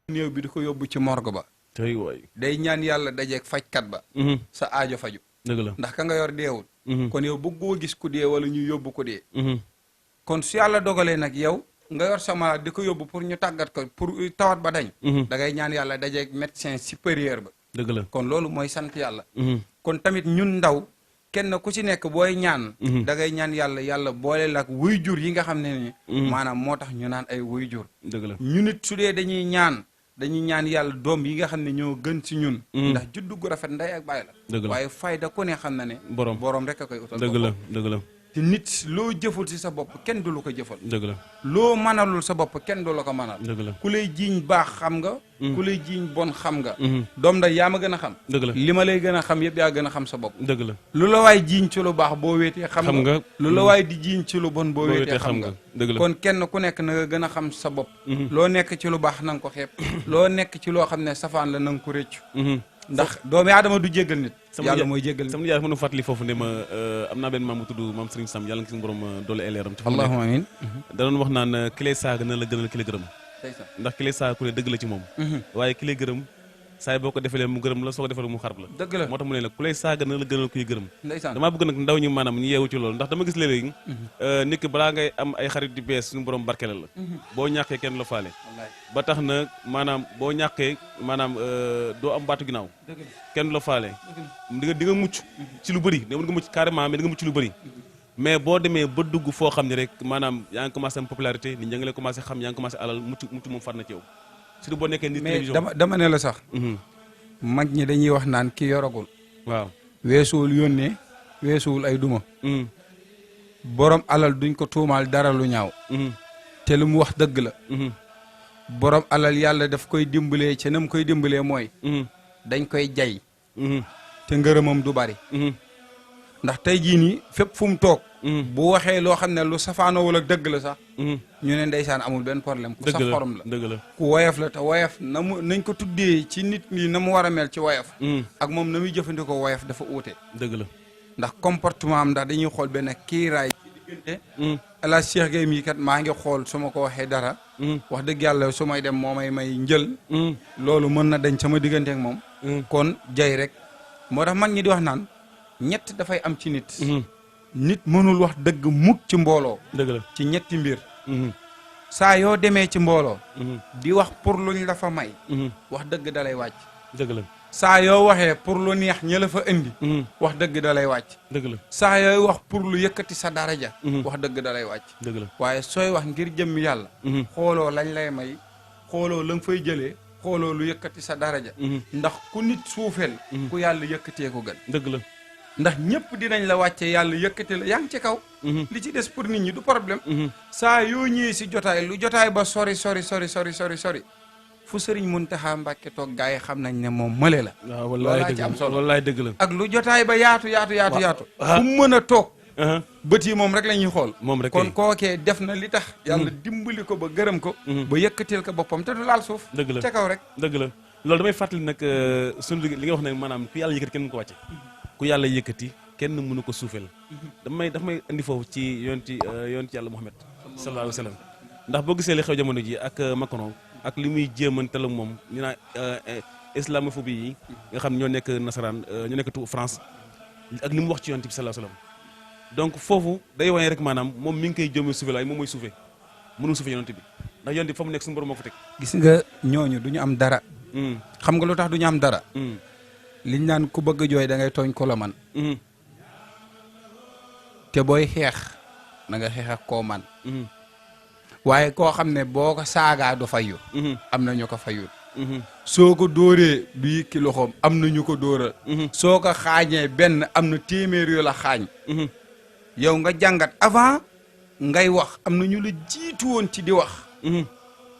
néew bi di ko yóbbu ci morgue ba tey waay day ñaan yàlla dajeeg fajkat ba sa aajo faju dëgg la ndax ka nga yor deewul kon yow bëggoo gis ku dee wala ñu yóbbu ko dee kon su yàlla dogalee nag yow nga yor sa malade di ko yóbbu pour ñu tàggat ko pour tawat ba dañ da ngay ñaan yàlla dajeeg médecin supérieur ba dëgg la kon loolu mooy sant yàlla kon tamit ñun ndaw kenn ku ci nekk booy ñaan da ngay ñaan yàlla boole la ak wuy jur yi nga xam ne ni maanaam moo tax ñu naan ay wuy jur dëgg la ñu nit su dee dañuy ñaan yàlla doom yi nga xam ne ñoo gën ci ñun ndax juddu gu rafet ndey ak bàyyi la dëgg la waaye fayda ku ne xam na ne borom rek a koy utal dëgg la dëgg la te nit loo jëful ci sa bopp kenn du la ko jëfal dëgg la loo manalul sa bopp kenn du la ko manal dëgg la ku lay jiiñ baax xam nga ku lay jiiñ bon xam nga doom day yaa ma gën a xam dëgg la li ma lay gën a xam yëpp yaa gën a xam sa bopp dëgg la lu la waay jiiñ ci lu baax boo wéetee xam nga lu la waay di jiiñ ci lu bon boo wéetee xam nga dëgg la kon kenn ku nekk na nga gën a xam sa bopp loo nekk ci lu baax na nga ko xeeb loo nekk ci loo xam ne safaan la na nga ko réccu ndax doomi aadama du jéggal nit yàlla mooy jéggal nit sama yaay mënu fàttali foofu ne ma am naa benn maam bu tudd maam Serigne Sam yàlla nga suñu borom doole ay leeram allahumma amiin da doon wax naan ki lay saaga na la gënal ki lay gërëm ndax ki lay saaga ku ne dëgg la ci moom waaye ki lay gërëm saay boo ko defelee mu gërëm la soo ko defelee mu xarab la dëgg la moo tax mu ne la ku lay saaga na la gënal kuy gërëm ndeysaan damaa bëgg nag ndaw ñi maanaam ñu yeewu ci loolu ndax dama gis léeg-léegi nit ki balaa ngay am ay xarit di bees suñu borom barkele la boo ñàkkee kenn la faale ba tax na maanaam boo ñàkkee maanaam doo am baatu ginnaaw kenn la faale di nga mucc ci lu bëri da mën nga mucc carrément mais di nga mucc ci lu bëri mais boo demee ba dugg foo xam ne rek maanaam yaa ngi commencé am popularité nit ñaa ngi lay commencé xam yaa ngi commencé alal mucc moom far na ci yow surtout boo nekkee nit télévision mais dama ne la sax mag ñi dañuy wax naan ki yoragul waaw weesuwul yónnee weesuwul ay duma borom alal duñ ko tuumaal dara lu ñaaw te lu mu wax dëgg la borom alal yàlla daf koy dimbalee ca na mu koy dimbalee mooy dañ koy jay te ngërëmam du bari ndax tey jii nii fépp fu mu toog bu waxee loo xam ne lu safaanowul ak dëgg la sax ñu ne ndeysaan amul benn problème ku sax xorom la dëgg la ku woyof la te woyof na mu nañ ko tuddee ci nit ñi na mu war a mel ci woyof ak moom na muy jëfandikoo woyof dafa uute dëgg la ndax comportement am ndax dañuy xool benn kiiraay ci diggante El Hadj Cheikh Gueye mii kat maa ngi xool su ma ko waxee dara wax dëgg yàlla su may dem moo may njël loolu mën na dañ sama diggante ak moom kon jay rek moo tax mag ñi di wax naan ñett dafay am ci nit nit mënul wax dëgg mukk ci mbooloo dëgg la ci ñetti mbir saa yoo demee ci mbooloo di wax pour luñ la fa may wax dëgg dalay wàcc dëgg la saa yoo waxee pour lu neex ña la fa indi wax dëgg dalay wàcc dëgg la saa yooy wax pour lu yëkkati sa daraja wax dëgg dalay wàcc dëgg la waaye sooy wax ngir jëm yàlla xooloo lañ lay may xooloo la nga fay jëlee xooloo lu yëkkati sa daraja ndax ku nit suufeel ku yàlla yëkkatee ko gën dëgg la ndax ñëpp dinañ la wàcce yàlla yëkkati la yaa ngi ci kaw li ci des pour nit ñi du problème saa yoo ñëwee si jotaay lu jotaay ba sori fu Sëriñ Muntaxa Mbàkke toog gaa yi xam nañ ne moom mële la waaw wallaay dëgg la wallaay dëgg la ak lu jotaay ba yaatu fu mu mën a toog bët yi moom rek la ñuy xool moom rek kon kookee def na li tax yàlla dimbali ko ba gërëm ko ba yëkkatil ko boppam te du laal suuf dëgg la ca kaw rek dëgg la loolu damay fàttali nag sunu li nga wax ne maanaam ku yàlla yëkkati kenn mënu ko wàcce ku yàlla yëkkati kenn mënu ko suufeel daf may indi foofu ci yonti yàlla Muhammad sallallahu alayhi wa sallam ndax boo gisee li xew jamono ji ak Macron ak li muy jéemantal ak moom ñu naan islamophobie yi nga xam ñoo nekk nasaraan ñoo nekk France ak li mu wax ci yonent bi sallallahu alayhi wasallam donc foofu day wane rek maanaam moom mi ngi koy jëmee suufe waaye moom mooy suufe mënul suufe yonent bi ndax yonent bi fa mu nekk suñu borom moo fa teg. gis nga ñooñu du ñu am dara. xam nga lu tax du ñu am dara. liñ naan ku bëgg a jooy da ngay tooñ ko la man. te booy xeex na nga xeex ak koo man. waaye koo xam ne boo ko saagaa du fayu. am na ñu ko fayul. soo ko dóoree du yëkki loxoom am na ñu ko dóoral. soo ko xaañee benn am na téeméer yu la xaañ. yow nga jàngat avant ngay wax am na ñu la jiitu woon ci di wax.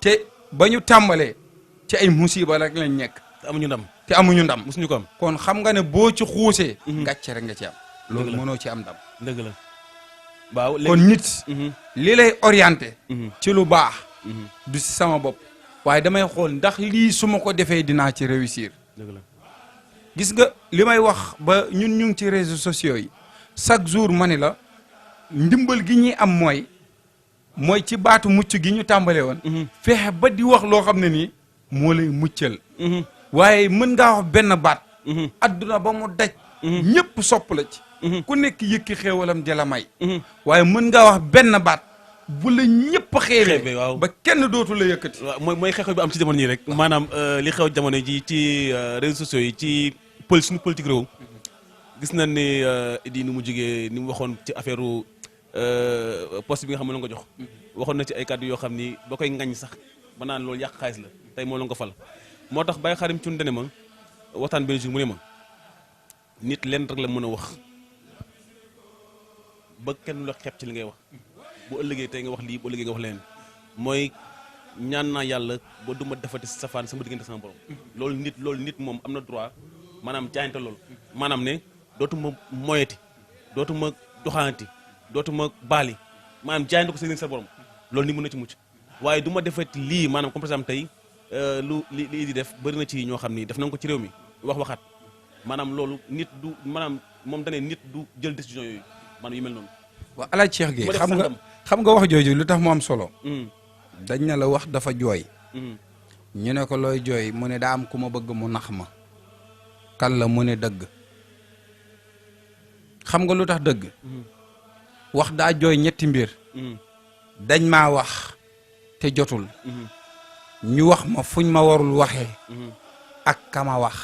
te ba ñu tàmbalee ci ay musiba rek lañ nekk. te amuñu ndam. musuñu ko am kon xam nga ne boo ci xuusee. gàcce rek nga ci am. loolu mënoo ci am ndam. dëgg la waaw kon nit. li lay orienté. ci lu baax. du si sama bopp. waaye damay xool ndax lii su ma ko defee dinaa ci réussir. dëgg la gis nga li may wax ba ñun ñu ngi ci réseaux sociaux yi chaque jour ma ni la ndimbal gi ñuy am mooy ci baatu mucc gi ñu tàmbale woon. fexe ba di wax loo xam ne nii moo lay muccal waaye mën ngaa wax benn baat adduna ba mu daj ñëpp sopp la ci ku nekk yëkki xéewalam di la may waaye mën ngaa wax benn baat bu la ñëpp xeebee waaw ba kenn dootu la yëkkati waaw mooy xew-xew bi am ci jamono yi rek maanaam li xew jamono ji ci réseaux sociaux yi ci suñu politique réew gis nañ ni Idy ni mu jógee ni mu waxoon ci affaire poste bi nga xam ne la nga ko jox waxoon na ci ay kàddu yoo xam ni ba koy ngañ sax ba naan loolu yàq xaalis la tey moo la nga ko fal moo tax Baye Xarim Thioune dene ma waxtaan benn jour mu ne ma nit leen rek la mën a wax ba kenn la xeeb ci li ngay wax bu ëllëgee tey nga wax lii bu ëllëgee nga wax leneen mooy ñaan naa yàlla ba du ma defati safaan sama diggante sama borom loolu nit moom am na droit maanaam jaayante loolu maanaam ne dootuma moyeti dootuma doxaanti dootuma baali maanaam jaayante ko sa borom loolu nit mën na ci mucc waaye du ma defati lii maanaam comme par exemple tey li di def bëri na ci ñoo xam ni def nañ ko ci réew mi waxaat maanaam loolu nit du maanaam moom dane nit du jël décision yooyu maanaam yu mel noonu waaw alaaj Cheikh Gueye xam nga wax jooju lu tax mu am solo dañ ne la wax dafa jooy ñu ne ko looy jooy mu ne daa am ku ma bëgg mu nax ma kan la mu ne dëgg xam nga lu tax dëgg wax daa jooy ñetti mbir dañ maa wax te jotul ñu wax ma fuñ ma warul waxee ak kama wax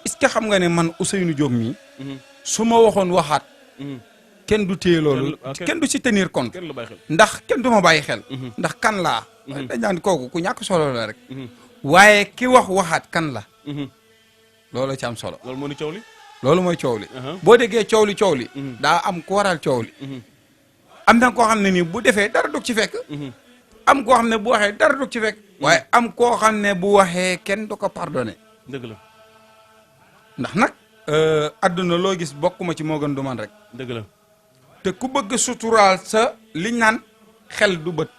est-ce que xam nga ne man Ousseynou Diop mi su ma waxoon waxaat kenn du téye loolu kenn du ci tenir compte ndax kenn du ma bàyyi xel ndax kan laa dañ naan kooku ku ñàkk solo la rek waaye ki waxaat kan la loolu ci am solo loolu moo ni coow li loolu mooy coow li boo déggee coow li daa am ku waral coow li am na koo xam ne nii bu defee dara dug ci fekk am koo xam ne bu waxee dara dug ci fekk waaye am koo xam ne bu waxee kenn du ko pardonné dëgg la ndax nag adduna loo gis bokkuma ci moo gën du man rek dëgg la te ku bëgg suturaal sa liñ naan xel du bët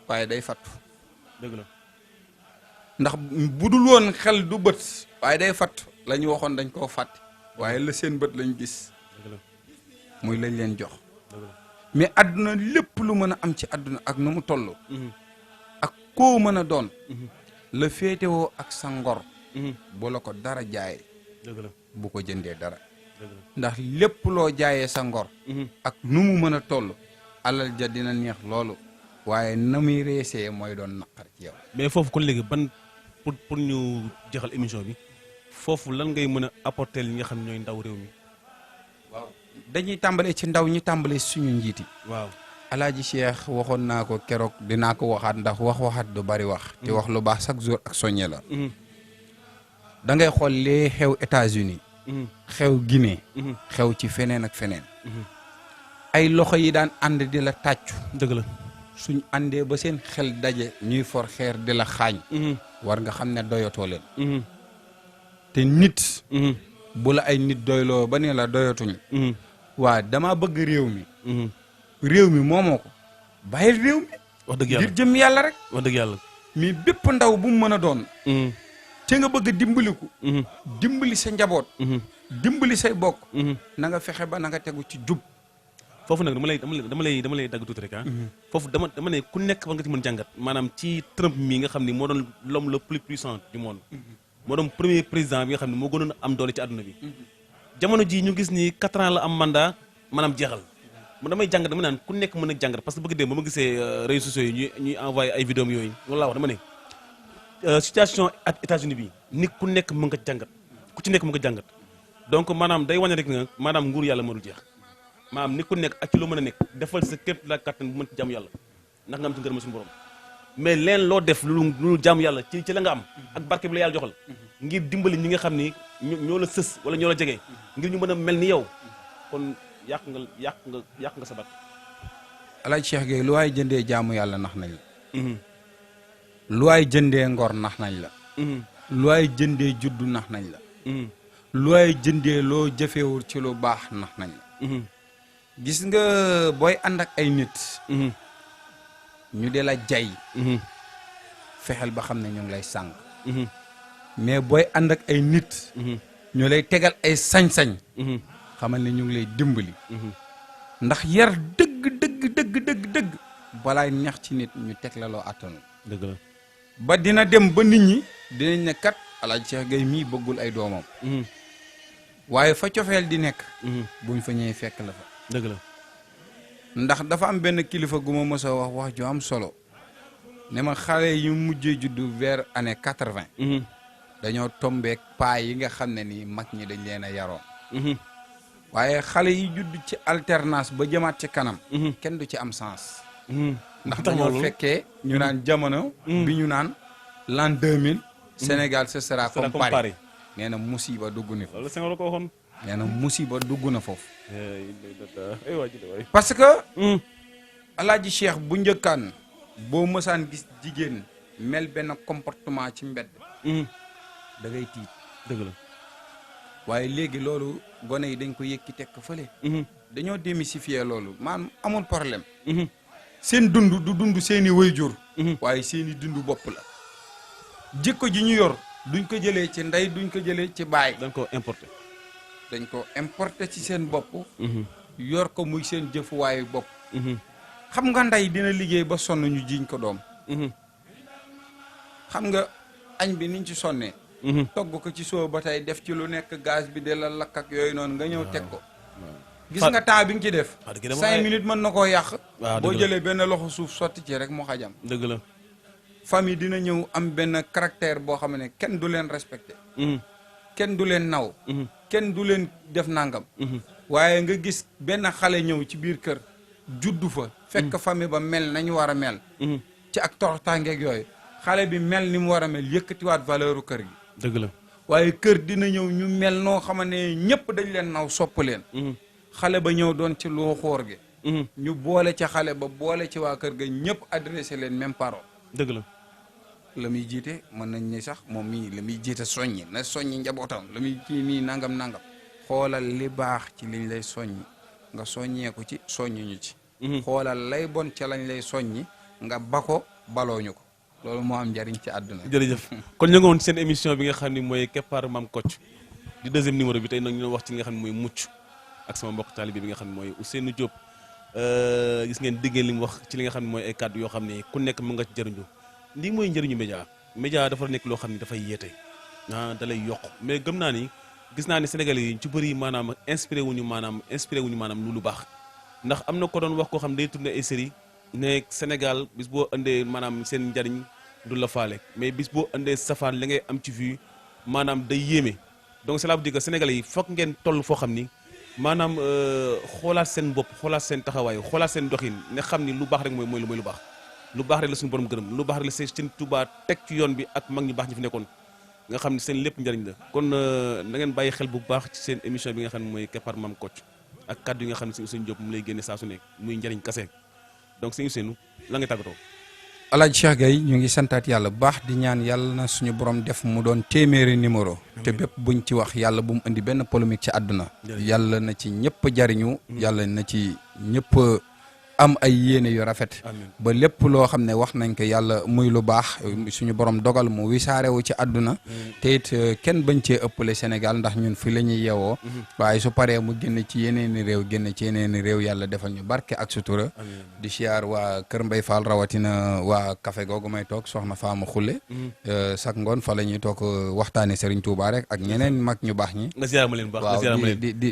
waaye day fattu dëgg la ndax bu dul woon xel du bët waaye day fattu la ñu waxoon dañ koo fàtte waaye la seen bët lañ gis muy lañ leen jox mais adduna lépp lu mën a am ci adduna ak nu mu toll ak koo mën a doon la féetewoo ak sa ngor bu la ko dara jaayee bu ko jëndee dara ndax lépp loo jaayee sa ngor ak nu mu mën a toll alal ja dina neex loolu waaye na muy reesee mooy doon naqar ci yow mais foofu kon léegi ban pour ñu jeexal émission bi foofu lan ngay mën a apporter li nga xam ñooy ndaw réew mi waaw dañuy tàmbalee ci ndaw ñi tàmbalee suñu njiiti waaw alaaji Cheikh waxoon naa ko keroog dinaa ko waxaat ndax waxaat du bari wax te wax lu baax chaque jour ak soññe la da ngay xool lee xew États-Unis xew Guinée xew ci feneen ak feneen ay loxo yi daan ànd di la tàccu dëgg la suñ àndee ba seen xel daje ñuy for xeer di la xaañ war nga xam ne doyatoo leen te nit bu la ay nit doyloo ba ne la doyatuñ waa dama bëgg réew mi moomoo ko bàyyil réew mi wax dëgg yàlla ngir jëm yàlla rek wax dëgg yàlla mais bépp ndaw bu mu mën a doon te nga bëgg dimbaliku dimbali sa njaboot dimbali say bokk na nga fexe ba na nga tegu ci jub foofu nag dama lay dagg tuuti rek foofu dama ne ku nekk war nga ci mën jàngat maanaam ci Trump mii nga xam ni moo doon l'homme le plus puissant du monde moo doon premier président bi nga xam ne moo gënoon am doole ci àdduna bi jamono ji ñu gis ni 4 ans la am mandat maanaam jeexal man damay jàngat dama naan ku nekk mën a jàngat parce que bëgg dem ba ma gisee réseaux sociaux yi ñuy envoyé ay vidéo yooyu loolu laa wax dama ne situation ak États-Unis bi nit ku nekk mën nga jàngat ku ci nekk mën nga jàngat donc maanaam day wane rek nga maanaam nguur yàlla mënul jeex maanaam nit ku nekk ak ci loo mën a nekk defal sa képp la kàttan bu mën ci jaamu yàlla ndax nga am ci ngërëm suñu borom mais leen loo def lu jaamu yàlla ci la nga am ak barke bi la yàlla joxal ngir dimbali ñi nga xam ni ñoo la sës wala ñoo la jege ngir ñu mën a mel ni yow kon yàq nga sa barke. Alaaji Cheikh Gueye lu waay jëndee jaamu yàlla nax nañ la lu waay jëndee ngor nax nañ la lu waay jëndee juddu nax nañ la lu waay jëndee loo jëfewul ci lu baax nax nañ la gis nga booy ànd ak ay nit ñu de la jay fexeel ba xam ne ñu ngi lay sànq mais booy ànd ak ay nit ñu lay tegal ay sañ-sañ xamal ne ñu ngi lay dimbali ndax yar dëgg balaay neex ci nit ñu teg la loo attanu dëgg la ba dina dem ba nit ñi dinañ ne kat Alaaji Cheikh Gueye mii bëggul ay doomam waaye fa cofeel di nekk buñ fa ñëwee fekk la fa dëgg la ndax dafa am benn kilifa gu ma mës a wax ju am solo ne ma xale yu mujjee juddu vers année 80 dañoo tombeek paa yi nga xam ne ni mag ñi dañ leen a yaroon waaye xale yi judd ci alternance ba jëmaat ci kanam kenn du ci am sens ndax dañoo fekkee ñu naan jamono bi ñu naan l'an 2000 Sénégal ce sera comme Paris nee na musiba dugg na loolu Senghor ko waxoon nee na musiba dugg na foofu parce que Alaaji Cheikh bu njëkkaan boo mësaan gis jigéen mel benn comportement ci mbedd da ngay tiit dëgg la waaye léegi loolu gone yi dañ ko yëkki teg ko fële dañoo démystifier loolu maanaam amul problème seen dund du dund seeni waajur waaye seeni dund bopp la jikko ji ñu yor duñ ko jëlee ci ndey duñ ko jëlee ci baay dañ ko importé dañ ko importé ci seen bopp yor ko muy seen jëfuwaayu bopp xam nga ndey dina liggéey ba sonn ñu jiiñ ko doom xam nga añ bi niñ ci sonnee togg ko ci soo ba tey def ci lu nekk gaz bi de la lakk ak yooyu noonu nga ñëw teg ko gis nga temps bi nga ci def 5 minutes mën na koo yàq boo jëlee benn loxo suuf sotti ci rek mu xajam dëgg la famille dina ñëw am benn caractère boo xam ne kenn du leen respecté kenn du leen naw kenn du leen def nangam waaye nga gis benn xale ñëw ci biir kër juddu fa fekk famille ba mel nañu war a mel ci ak toroxtaangeeg yooyu xale bi mel ni mu war a mel yëkkatiwaat valeuru kër gi dëgg la waaye kër dina ñëw ñu mel noo xam ne ñëpp dañ leen naw sopp leen xale ba ñëw doon ci loo xoor gi ñu boole ci xale ba boole ci waa kër ga ñëpp adressé leen même parole dëgg la muy jiite mën nañ ni sax moom mii la muy jiite soññi na soññi njabootam la muy kii nii nangam xoolal li baax ci liñ lay soññi nga soññeeku ci soññi ñu ci xoolal lay bon ca lañ lay soññi nga ba ko balooñu ko loolu moo am njariñ ci àdduna jërëjëf kon ñu nga woon seen émission bi nga xam ne mooy keppaaru Maam Kocc di deuxième numéro bi tey nag ñu wax ci li nga xam ne mooy mucc ak sama mbokk taalibe bi nga xam ne mooy Ousseynou Diop gis ngeen dégg ngeen li mu wax ci li nga xam ne mooy ay kàddu yoo xam ne ku nekk mën nga ci jëriñu lii mooy njëriñu média dafa nekk loo xam ne dafay yeete da lay yokk mais gëm naa ni gis naa ne Sénégalais yi ci bëri maanaam inspiré wuñu maanaam lu baax ndax am na ko doon wax koo xam ne day tourné ay série ne Sénégal bis boo indee maanaam seen njariñ du la faale mais bis boo indee safaan li ngay am ci vue maanaam day yéeme donc cela veut dire que Sénégalais yi foog ngeen toll foo xam ni maanaam xoolaat seen bopp xoolaat seen taxawaay xoolaat seen doxin ne xam ni lu baax rek mooy lu baax lu baax rek la suñu borom gërëm lu baax rek la seen Tuubaa teg ci yoon bi ak mag ñu baax ñi fi nekkoon nga xam ne seen lépp njariñ la kon na ngeen bàyyi xel bu baax ci seen émission bi nga xam ne mooy Keppaaru Maam Kocc ak kaddu yi nga xam ne si Ousseynou Diop mu lay génne saa su nekk muy njariñ kase donc sëñ Ousseynou la ngay tàggatoo. Alaaji Cheikh Gueye ñu ngi santaat yàlla bu baax di ñaan yàlla na suñu borom def mu doon téeméeri numéro te bépp buñ ci wax yàlla bu mu indi benn polémique ci àdduna yàlla na ci ñëpp jariñu yàlla na ci ñëpp am ay yéene yu rafet ba lépp loo xam ne wax nañ ko yàlla muy lu baax suñu borom dogal mu wisaarewu ci àdduna te it kenn bañ cee ëppale Sénégal ndax ñun fi la ñuy yeewoo waaye su paree mu génn ci yeneeni réew yàlla defal ñu barke ak sutura di siyaar waa Kër Mbay Fall rawatina waa café googu may toog soxna Faama Xulle sak ngoon fa la ñuy toog waxtaane Serigne Touba rek ak ñeneen mag ñu baax ñi waaw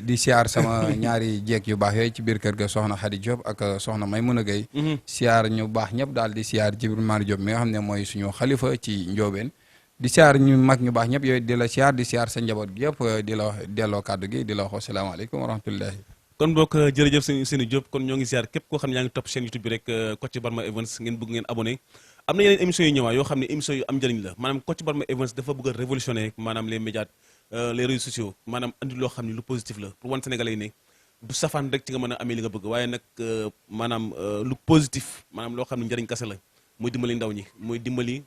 di siyaar sama ñaari jeeg yu baax yooyu ci biir kër ga soxna Khady Diop ak soxna Maymuna Gueye siyaar ñu baax ñëpp daal di siyaar Jibril Mar Diop mi nga xam ne mooy suñu xalifa ci Njoobeen di siyaar ñu mag ñu baax ñëpp yooyu di la siyaar di siyaar sa njaboot gi yëpp di la wax delloo kàddu gi di la wax asalaamaaleykum wa rahmatullahi kon mbokk jërëjëf sëñ Ousseynou Diop kon ñoo ngi siyaar képp koo xam ne yaa ngi topp chaîne YouTube bi rek Kocc Barma Events ngeen bëgg ngeen abonné am na yeneen émissions yu ñëwaat yoo xam ne émissions yu am njëriñ la maanaam Kocc Barma Events dafa bëgg a révolutionner maanaam les médias les réseaux sociaux maanaam andi loo xam ne lu positif la pour wan Sénégalais yi ne du safaan rek ci nga mën a amee li nga bëgg waaye nag maanaam lu positif maanaam loo xam ne njëriñ kase la mooy dimbali ndaw ñi mooy dimbali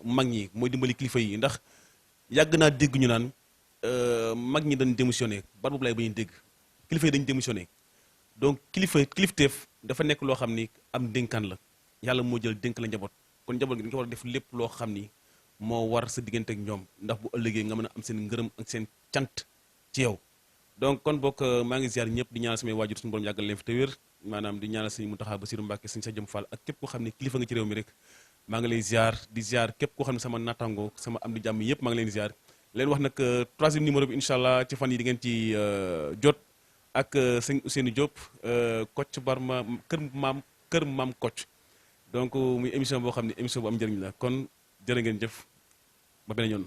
mag ñi mooy dimbali kilifa yi ndax yàgg naa dégg ñu naan mag ñi dañ démissionné bar boobu lay ba ñuy dégg kilifa yi dañ démissionné donc kilifteef dafa nekk loo xam ni am dénkaan la yàlla moo jël dénk la njaboot kon njaboot gi dañ ko war a def lépp loo xam ni moo war sa diggante ak ñoom ndax bu ëllëgee nga mën a am seen ngërëm ak seen cant ci yow donc kon bokk maa ngi ziar ñëpp di ñaanal samay waajur suñu borom yàggal leen fi te wér maanaam di ñaanal sëñ Mountakha Bassirou Mbacké sëñ Cheikh Jëm Fall ak képp ko xam ne kilifa nga ci réew mi rek maa ngi lay ziar di ziar képp koo xam ne sama nattango sama am di jàmm yëpp maa ngi leen di ziar leen wax nag troisième numéro bi incha allah ci fan yi di ngeen ci jot ak sëñ Ousseynou Diop Kocc Barma kër maam Kocc donc muy émission boo xam ne émission bu am njëriñ la kon jërë ngeen jëf ba beneen yoon